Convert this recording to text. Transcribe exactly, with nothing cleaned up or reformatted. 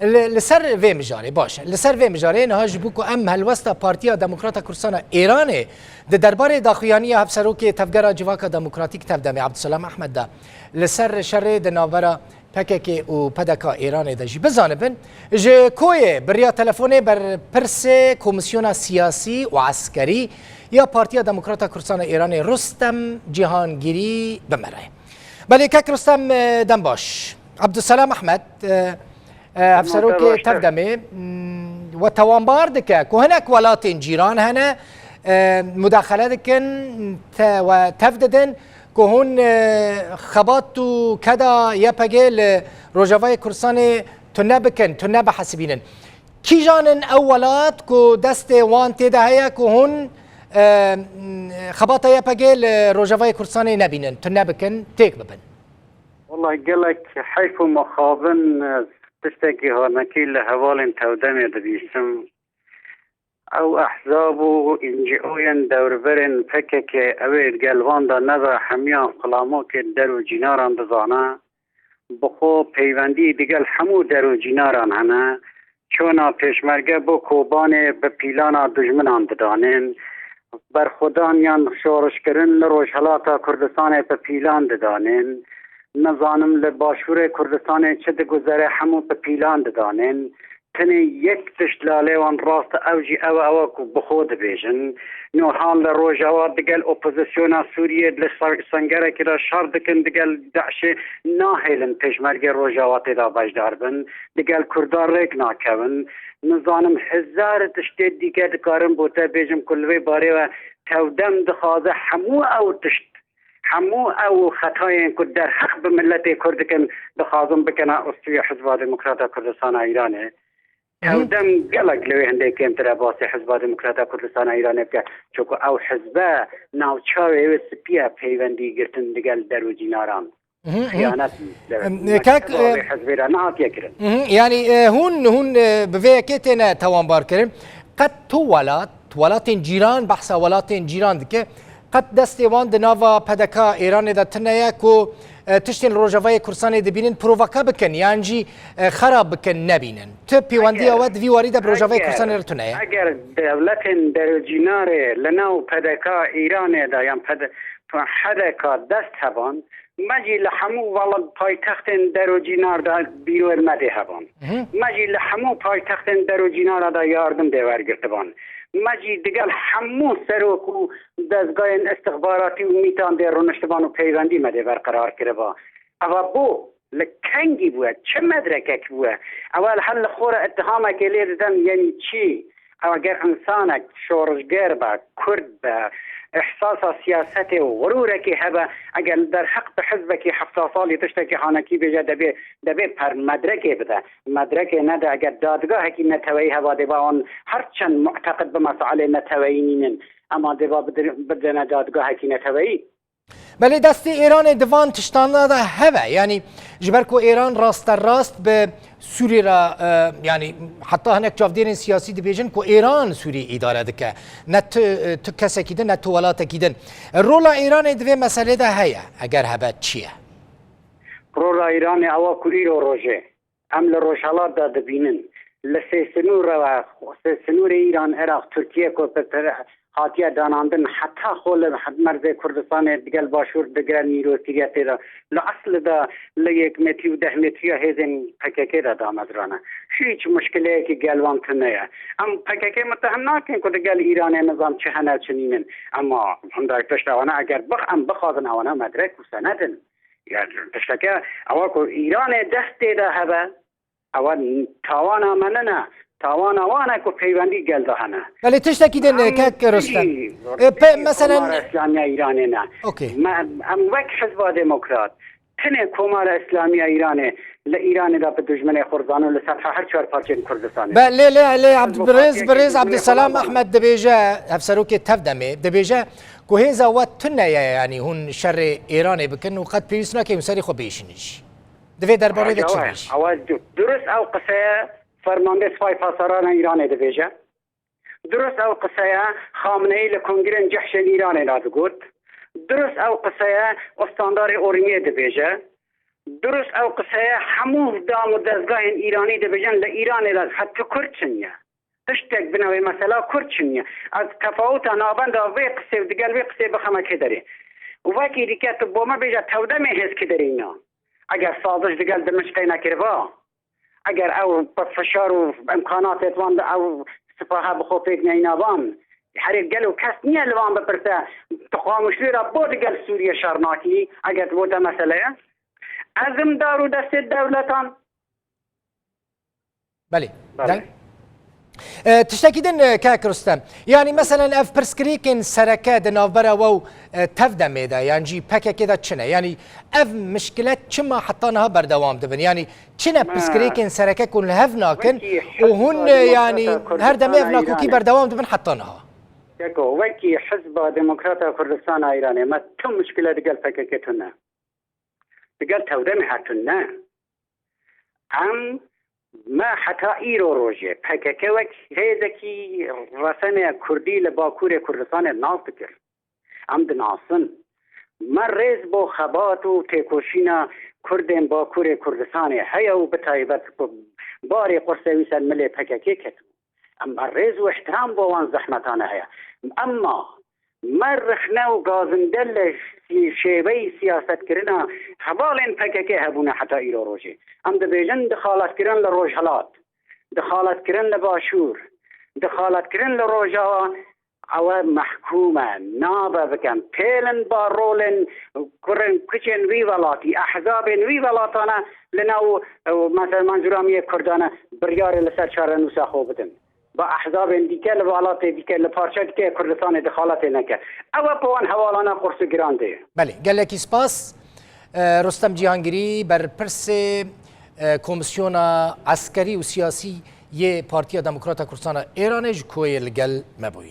Li, li ser vê mijarê, baş e. Li ser vê mijarê niha ji bo ku em helwesta Partiya Demokrata Kurdistana Îranê di derbarê daxuyaniya Hevserokê Tevgera Civaka Demokratîk Tevdemê Abdulselam Ehmed de li ser şerê di navbera P K K û P D K Îranê de jî bizanibin, ji koyê bi riya telefonê berpirsê Komîsyona Siyasî û Eskerî ya Partiya Demokrata Kurdistana Îranê Rustem Cîhangîrî bi me re ye. Belê kek Rustem, e, dem baş. Abdulselam Ehmed, e, e, Hevserokê Tevdemê, mm, we tewanbar dike ku hinek welatên cîran hene, e, mudaxele dikin, te-, we tev didin ku hûn, e, xebat û keda Y P G li Rojavayê Kurdistanê tune bikin, tune bihesibînin. Kîjan in ew welat ku destê wan tê de heye ku hûn, e, xebata Y P G li Rojavayê Kurdistanê nebînin, tune bikin, têk bibin? Wellahî gelek heyf û mixabin, e, tiştekî hanekî li hevalên Tevdemê dibîsim. Ew ehzab û N G O'yên dewrberên P K K ew ê gel van de nebe hemiyan xilamokê der û cînaran dizane. Bi xwe peywendî digel hemû der û cînaran hene. Çona pêşmerge bo Kobanê bi pîlana dijminan didanên. Berxwedaniyan şorişkirin li Rojhelata Kurdistanê bi pîlan didanên. Nizanim li Başûrê Kurdistanê çi diguzere hemû bi pîlan didanên. Tenê yek tişt li alê wan rast e, ew jî ew e, ew e ku bi xwe dibêjin. Niha li Rojava digel opozisyona Sûriyê li ser-, sengerekî de şer dikin, digel DAIŞê nahêlin pêşmergê Rojava tê de beşdar bin, digel Kurda rêk nakevin. Nizanim hezar tiştê dîke dikarim bo te bêjim ku li vê barê ve Tevdem dixwaze hemû ew tişt, hemû ew xetayên ku derheq bi miletê Kurd dikin, dixwazin bikene ustûyê Hizba Demokrata Kurdistana Îranê. Hı hı. Tevdem gelek li wê hindê kêmtir e basê Hizba Demokrata Kurdistana Îranê bike. Çunku ew hizbe navçawê wê spî ye peywendî girtin digel der û cînaran. Hı hı, hı. Xiyanet Em, e, kek, e, hizbê re nehatiye kirin. Hı hı. Yani, e, hûn, hûn, e, bi vê yekê têne tewanbar kirin. Qet tu welat, welatên cîran, behsa welatên cîran dike. Qet destê wan di nava P D K Îranê de tune ye ku, e, tiştên li Rojavayê Kurdistanê dibînin provake bikin, yan jî, e, xerab bikin, nebînin. Tu pêwendiya Eger, we di vî warî de bi Rojavayê eger, Kurdistanê re tune ye? Eger dewletên derûcînarê li nav P D K Îranê de yan P D, H D K dest heban, me jî li hemû welat paytextên derûcînar de bîroyên me dê heban. Hı hı. Me jî li hemû paytextên derûcînara de yardim dê wergirtiban. Me jî digel hemû serok û dezgahên istixbaratî û mîtan dê rûniştiban û peywendî me dê berqerar kiriba. Eva bo li kengî bûye, çi medrekek bûye? Ew li hel li xwe re ittihamekê lê didin, yenî çi? Ew eger însanek şorişger be, kurd be, îhsasa siyasetê û xurûrekê hebe, eger li derheq bi hizbekî hefta salî tiştekî hanekî bêje, debê, debê per medrekê bide. Medrekê nede, eger dadgahekî neteweyî heba dê ba wan her çend muteqid bi mesailê neteweyî nînin, ema dê ba bidir-, bidene dadgahekî neteweyî. Belê destê Îranê di van tiştana de hebe. Yanî ji ber ku Îran rasterast bi Sûrî re, e, yanî heta hinek çavdêrên siyasî dibêjin ku Îran Sûrî îdare dike. Ne tu, e, tu kesekî din, ne tu welatekî din. Rola Îranê di vê meselê de heye, eger hebe çi ye? Rola Îranê ew e ku îro rojê em li Rojhelat de dibînin. Li sê sinûr re, sê sinûrê Îran, Iraq, Tirkiye ku bi, bi, hatiye danandin, heta xwe li merzê Kurdistanê digel Başûr digire nîrokîriyetê de. Li eslê de li yek metrî û deh metriya hêzên P K K de damezrane. Hiç muşkileyekî gel wan tune ye. Em P K K mitehim nakin ku digel Îranê nizam çi hene çi nînin. Ema hindek tişt ewana eger bix-, em bixwazin ewana medrek û sened in. Ya tişteke ewa ku Îranê destê de hebe, ewa tawana me nine, tawana wan e ku peywendî gel de hene. Belê tiştekî din, em kek Rustem. Jî E, pe-, meselen Komara Îslamiya Îranê ne. Okey. Me, em wek Hizba Demokrat, tenê Komara Îslamiya Îranê li Îranê de bi dijminê xwe dizane û li sefha her çar parçeyên Kurdistanê. Be, lê, lê, lê, Abd-, birêz, birêz Abdulselam Ehmed dibêje, hevserokê Tevdemê, dibêje ku hêza we tune ye, yanî hûn şerê Îranê bikin û qet pêwîst nake hûn serê xwe biêşînin jî. Di vê derbarê de çi dibêjî? Ewa du-, durust ew qiseye fermandê Sipay Pasdarana Îranê dibêje. Durust ew qiseye Xameneî li kongrên cehşên Îranê de digot. Durust ew qiseye Ostandarê Ormiyê dibêje. Durust ew qiseye hemû dam û dezgahên Îranî dibêjin, li Îranê de het tu Kurd çin ye. Tiştek bi navê mesela Kurd çin ye. Ez tefawuta navenda vê qisê û digel vê qisê bixeme kê derê. Û wekî dike tu bo me bêje tewdemê hêz kê derê îna. Eger saziş digel Dimişqê nekiriba, eger ew bi fişar û imkanatê wan de ew sipahe bi xwe pêk neynaban, herê gelo kes niye li wan bipirse, tu xamuşlê re bo digel Sûriye şer nakî, eger bo te mesele ye? Ez im dar û destê dewletan. Belê. Belê. Deng. E, tiştekî din, e, kek Rustem. Yanî meselen ev pirsgirêkên sereke di navbera we û, e, TEV-DEMê de, yan jî P K K de çi ne? Yanî ev mişkilet çima heta niha berdewam dibin? Yanî çi ne pirsgirêkên sereke ku li hev nakin û hûn, e, yanî her demê ev nakokî berdewam dibin heta niha? Keko, wekî Hizba Demokrata Kurdistana Îranê me tu mişkile digel P K K tune. Digel TEV-DEMê her tune. Em, me heta îro rojê P K K wek hêzekî resenê kurdî li Bakurê Kurdistanê nas dikir. Em dinasin. Me rêz bo xebat û têkoşîna kurdên Bakurê Kurdistanê heye û bi taybet ku barê qursê wî ser milê P K K ketibû. Em me rêz û îhtîram bo wan zehmetane heye. Emma me rixne û gazinde li şêweyî siyasetkirina hevalên P K K hebûne heta îro rojê. Em dibêjin dexaletkirin li Rojhilat, dexaletkirin li Başûr, dexaletkirin li Rojava, ew e mehkûm e, nabe bikin. Pêlin ba rolên kurên kiçên wî welatî, ehzabên wî welatane li nav, e, mesela Manzûra Miyê Kurdane biryarê li ser çarenûsa xwe bidin. Bi ehzabên dîke li welatê dîke, li parçe dîke yê Kurdistanê dixaletê neke. Ew e bi wan hevalana qurs û giran dê. Belê, gelekî spas. E, Rustem Cîhangirî, berpirsê, e, Komîsyona Eskerî û Siyasî yê Partiya Demokrata Kurdistana Êranê ji Koyê li gel me bûyî.